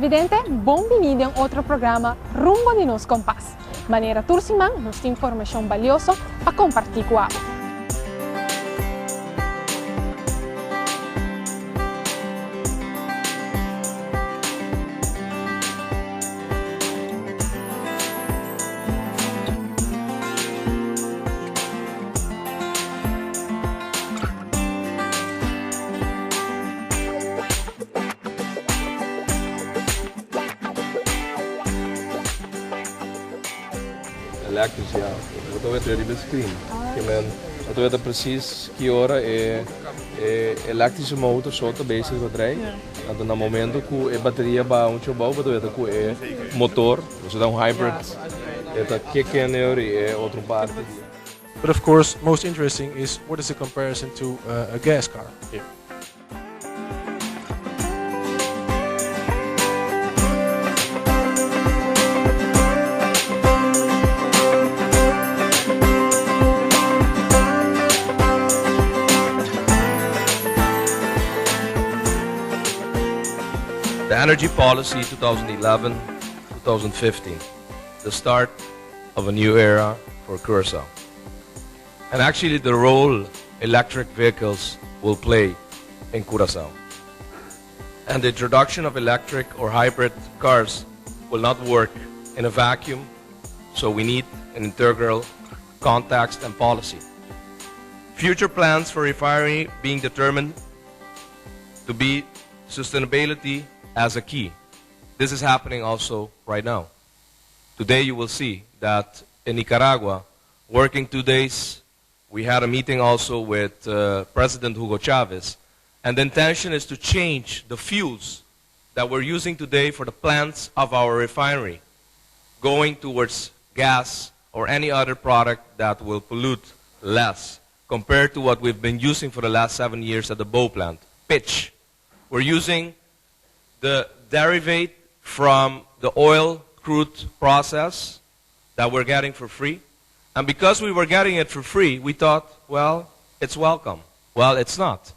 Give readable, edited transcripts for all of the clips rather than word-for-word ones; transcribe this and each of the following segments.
Televidente, bon bini den otro programa Rumbo di Nos Kompas. Manera tur siman nos tin informashon balioso pa kompartí ku abo. Electric ya. Bo ta weta riba e screen. Ke men bo ta weta precies ki ora e e electric motor so ta bezig ta draai. Anto na momento ku e bateria baha un chobou bo ta weta ku e motor, bo ta un hybrid, e ta kick in e e otro parti. But of course most interesting is what is the comparison to a gas car here. The Energy Policy 2011 2015, the start of a new era for Curacao. And actually the role electric vehicles will play in Curacao. And the introduction of electric or hybrid cars will not work in a vacuum, so we need an integral context and policy. Future plans for refinery being determined to be sustainability as a key. This is happening also right now. Today you will see that in Nicaragua, working two days, we had a meeting also with uh, President Hugo Chavez, and the intention is to change the fuels that we're using today for the plants of our refinery, going towards gas or any other product that will pollute less compared to what we've been using for the last seven years at the Bow plant, pitch. We're using the derivate from the oil crude process that we're getting for free. And because we were getting it for free, we thought, well, it's welcome. Well, it's not.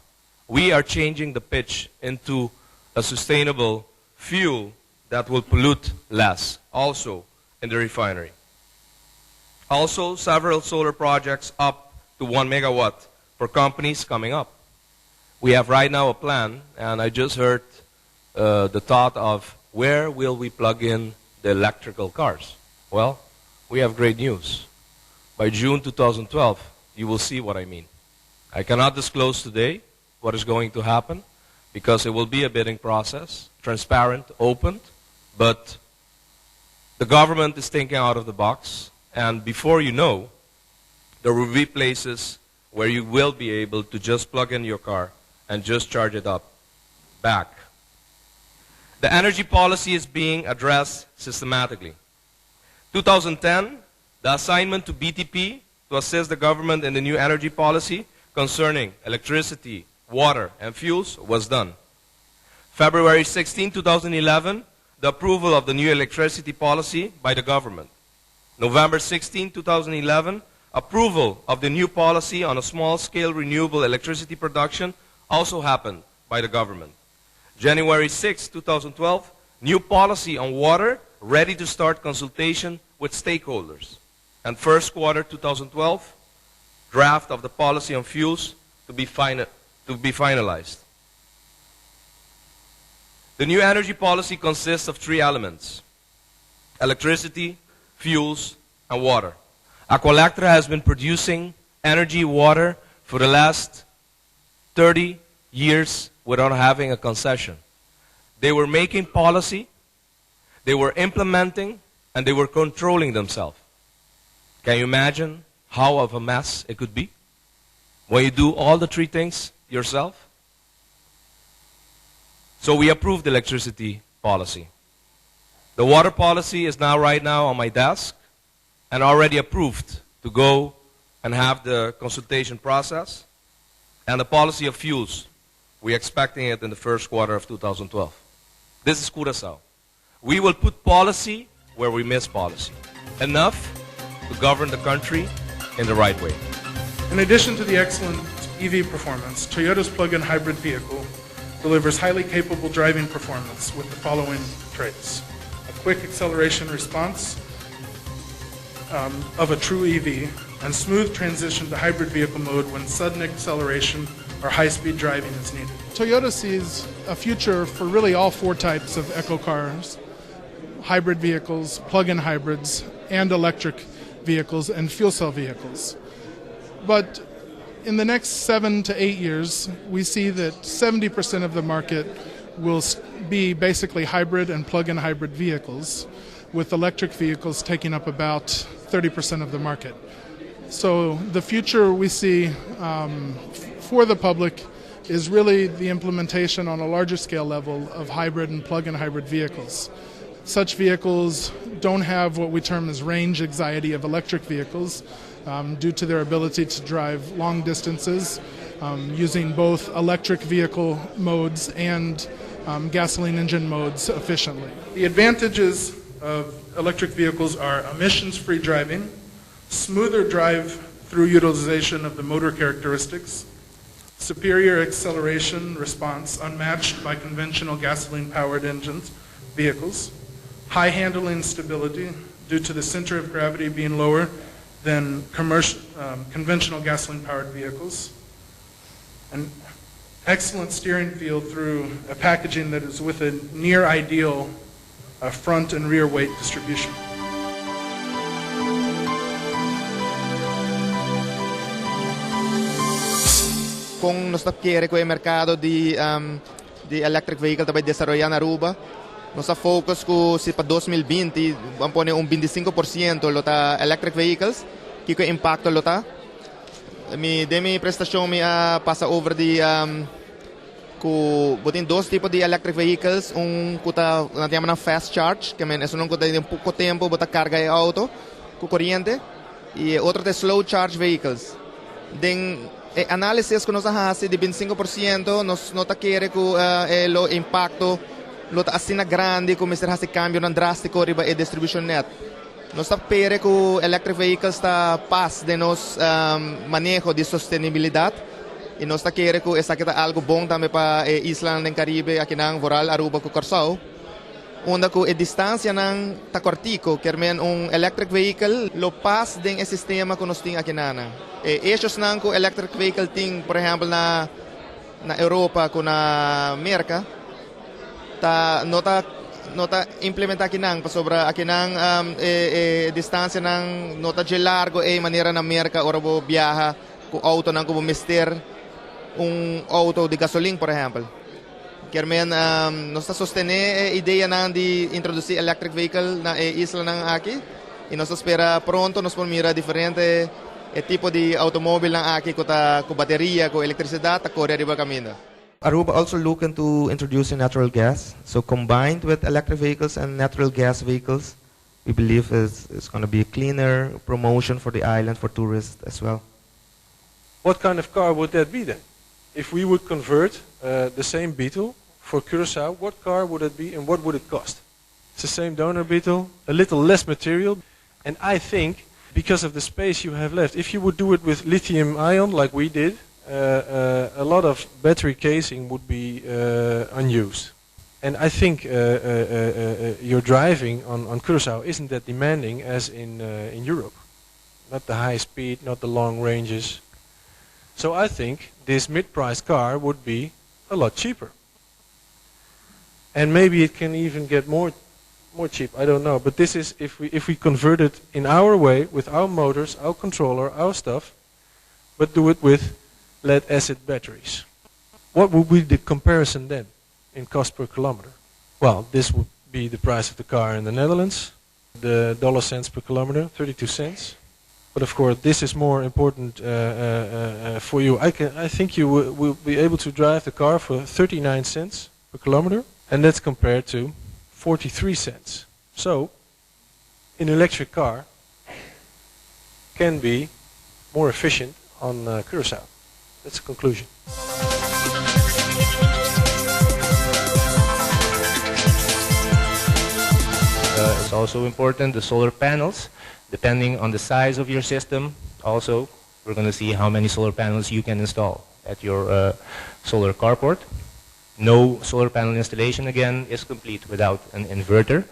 We are changing the pitch into a sustainable fuel that will pollute less also in the refinery. Also, several solar projects up to 1 megawatt for companies coming up. We have right now a plan, and I just heard uh, the thought of where will we plug in the electrical cars? Well, we have great news. By June 2012, you will see what I mean. I cannot disclose today what is going to happen because it will be a bidding process, transparent, open, but the government is thinking out of the box, and before you know, there will be places where you will be able to just plug in your car and just charge it up back. The energy policy is being addressed systematically. 2010, the assignment to BTP to assist the government in the new energy policy concerning electricity, water, and fuels was done. February 16, 2011, the approval of the new electricity policy by the government. November 16, 2011, approval of the new policy on a small-scale renewable electricity production also happened by the government. January 6, 2012, new policy on water ready to start consultation with stakeholders. And first quarter 2012, draft of the policy on fuels to be, to be finalized. The new energy policy consists of three elements electricity, fuels, and water. Aqualectra has been producing energy water for the last 30 years without having a concession. They were making policy, they were implementing, and they were controlling themselves. Can you imagine how of a mess it could be when you do all the three things yourself? So we approved the electricity policy. The water policy is now right now on my desk and already approved to go and have the consultation process. And the policy of fuels, we're expecting it in the first quarter of 2012. This is Curacao. We will put policy where we miss policy. Enough to govern the country in the right way. In addition to the excellent EV performance, Toyota's plug-in hybrid vehicle delivers highly capable driving performance with the following traits. A quick acceleration response of a true EV and smooth transition to hybrid vehicle mode when sudden acceleration or high-speed driving is needed. Toyota sees a future for really all four types of eco cars, hybrid vehicles, plug-in hybrids, and electric vehicles and fuel cell vehicles. But in the next 7 to 8 years, we see that 70% of the market will be basically hybrid and plug-in hybrid vehicles, with electric vehicles taking up about 30% of the market. So the future we see for the public is really the implementation on a larger scale level of hybrid and plug-in hybrid vehicles. Such vehicles don't have what we term as range anxiety of electric vehicles due to their ability to drive long distances using both electric vehicle modes and gasoline engine modes efficiently. The advantages of electric vehicles are emissions-free driving, smoother drive through utilization of the motor characteristics, superior acceleration response unmatched by conventional gasoline-powered engines, vehicles, high handling stability due to the center of gravity being lower than conventional gasoline-powered vehicles, and excellent steering feel through a packaging that is with a near ideal front and rear weight distribution. Con nos kier cu e mercado di electric vehicle tambe desaroya na Aruba, nos a focus cu si pa 2020 ban pone un 25% lo ta electric vehicles, kico impacto lo ta. Den mi presentacion mi a pasa over di cu bo tin dos tipo di electric vehicles, un cu ta nan yama fast charge, kiermen esun cu ta den poco tempo bo ta carga e auto cu coriente, y otro ta slow charge vehicles. Den analisis cu nos a haci di 25%, nos no ta kere cu lo impacto lo ta asina grandi cu mester haci cambio drastico riba e distribution net. Nos ta spera cu electric vehicles ta pas den nos maneho di sostenibilidad y nos ta kere cu esaki ta algo bon tambe pa isla den Caribe, aki na vooral Aruba cu Corsou, unda cu e distancia nan ta cortico, kiermen un electric vehicle lo pas den e sistema cu nos tin aki nan. E issues nan cu electric vehicle tin, por ehempel, na Europa cu na Merca, ta no ta implementa aki nan, pasobra aki nan e distancia nan no ta largo e manera na Merca ora bo viaja cu auto nan como mester un auto di gasolin, por ehempel. Kiermen nos ta sostene e idea nan di introduci electric vehicle na e isla nan aki y nos ta spera pronto nos por mira diferente e tipo di automobil nan aki cu bateria, cu electricidad, ta core riba caminda. Aruba also look into introducing natural gas. So combined with electric vehicles and natural gas vehicles, we believe is going to be a cleaner promotion for the island for tourists as well. What kind of car would that be then? If we would convert the same Beetle for Curacao, what car would it be and what would it cost? It's the same donor Beetle, a little less material, and I think because of the space you have left, if you would do it with lithium ion like we did, a lot of battery casing would be unused. And I think your driving on Curacao isn't that demanding as in Europe. Not the high speed, not the long ranges. So I think this mid-priced car would be a lot cheaper. And maybe it can even get more cheap, I don't know. But this is if we convert it in our way with our motors, our controller, our stuff, but do it with lead acid batteries. What would be the comparison then in cost per kilometer? Well, this would be the price of the car in the Netherlands, the dollar cents per kilometer, 32 cents. But of course, this is more important for you. I think you will be able to drive the car for 39 cents per kilometer, and that's compared to 43 cents. So, an electric car can be more efficient on Curacao. That's the conclusion. It's also important, the solar panels, depending on the size of your system, also we're going to see how many solar panels you can install at your solar carport. No solar panel installation, again, is complete without an inverter.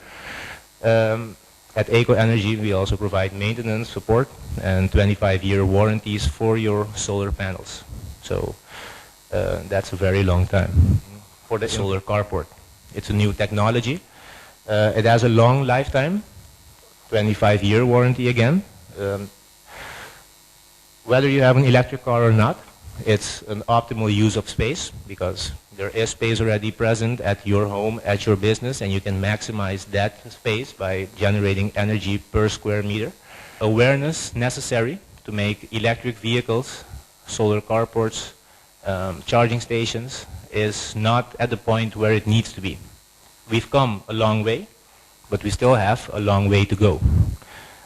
At EKOenergy, we also provide maintenance support and 25-year warranties for your solar panels. So that's a very long time for the solar carport. It's a new technology. It has a long lifetime, 25-year warranty again. Whether you have an electric car or not, it's an optimal use of space because there is space already present at your home, at your business, and you can maximize that space by generating energy per square meter. Awareness necessary to make electric vehicles, solar carports, charging stations is not at the point where it needs to be. We've come a long way, but we still have a long way to go.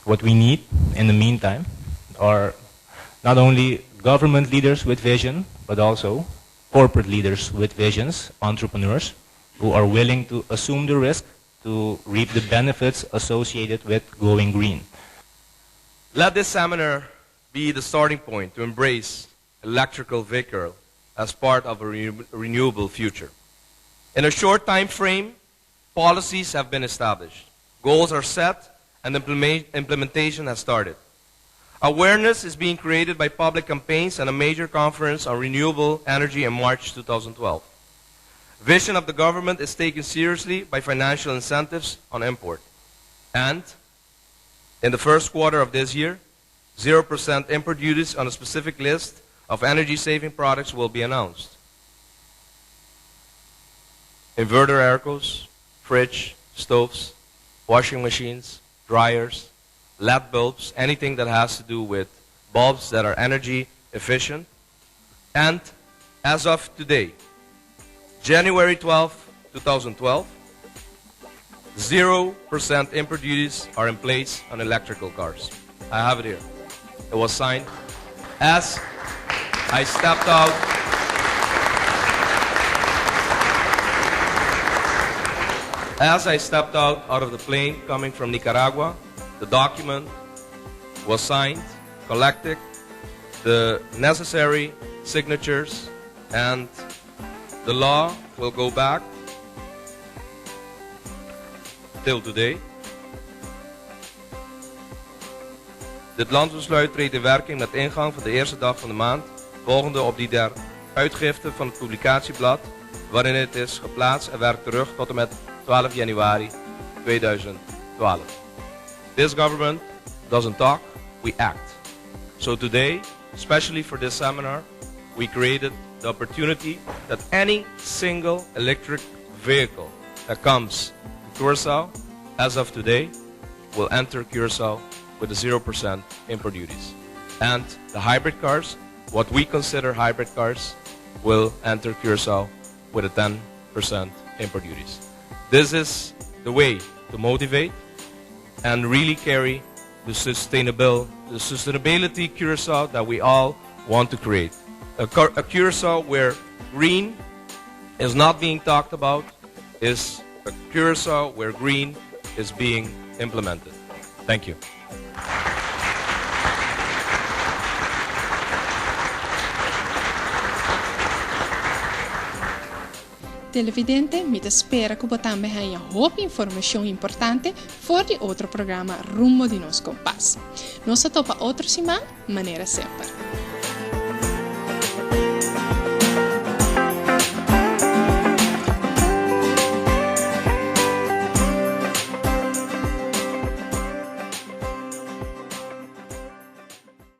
What we need in the meantime are not only government leaders with vision, but also corporate leaders with visions, entrepreneurs, who are willing to assume the risk to reap the benefits associated with going green. Let this seminar be the starting point to embrace electrical vehicle as part of a renewable future. In a short time frame, policies have been established, goals are set, and implementation has started. Awareness is being created by public campaigns and a major conference on renewable energy in March 2012. Vision of the government is taken seriously by financial incentives on import. And in the first quarter of this year, 0% import duties on a specific list of energy-saving products will be announced. Inverter aircos, fridge, stoves, washing machines, dryers, LED bulbs, anything that has to do with bulbs that are energy efficient. And as of today, January 12, 2012, 0% import duties are in place on electrical cars. I have it here. It was signed as I stepped out. As I stepped out of the plane coming from Nicaragua, the document was signed, collected, the necessary signatures, and the law will go back till today. Dit landsbesluit treedt in werking met ingang van de eerste dag van de maand, volgende op die der uitgifte van het publicatieblad, waarin het is geplaatst en werkt terug tot en met 12 januari 2012. This government doesn't talk, we act. So today, especially for this seminar, we created the opportunity that any single electric vehicle that comes to Curacao, as of today, will enter Curacao with a 0% import duties. And the hybrid cars, what we consider hybrid cars, will enter Curacao with a 10% import duties. This is the way to motivate and really carry the sustainability Curacao that we all want to create. A Curacao where green is not being talked about, is a Curacao where green is being implemented. Thank you. Televidente, mi ta spera ku bo tambe haña hopi informashon importante for di otro programa Rumbo di Nos Kompas. Nos ta topa otro siman, manera semper.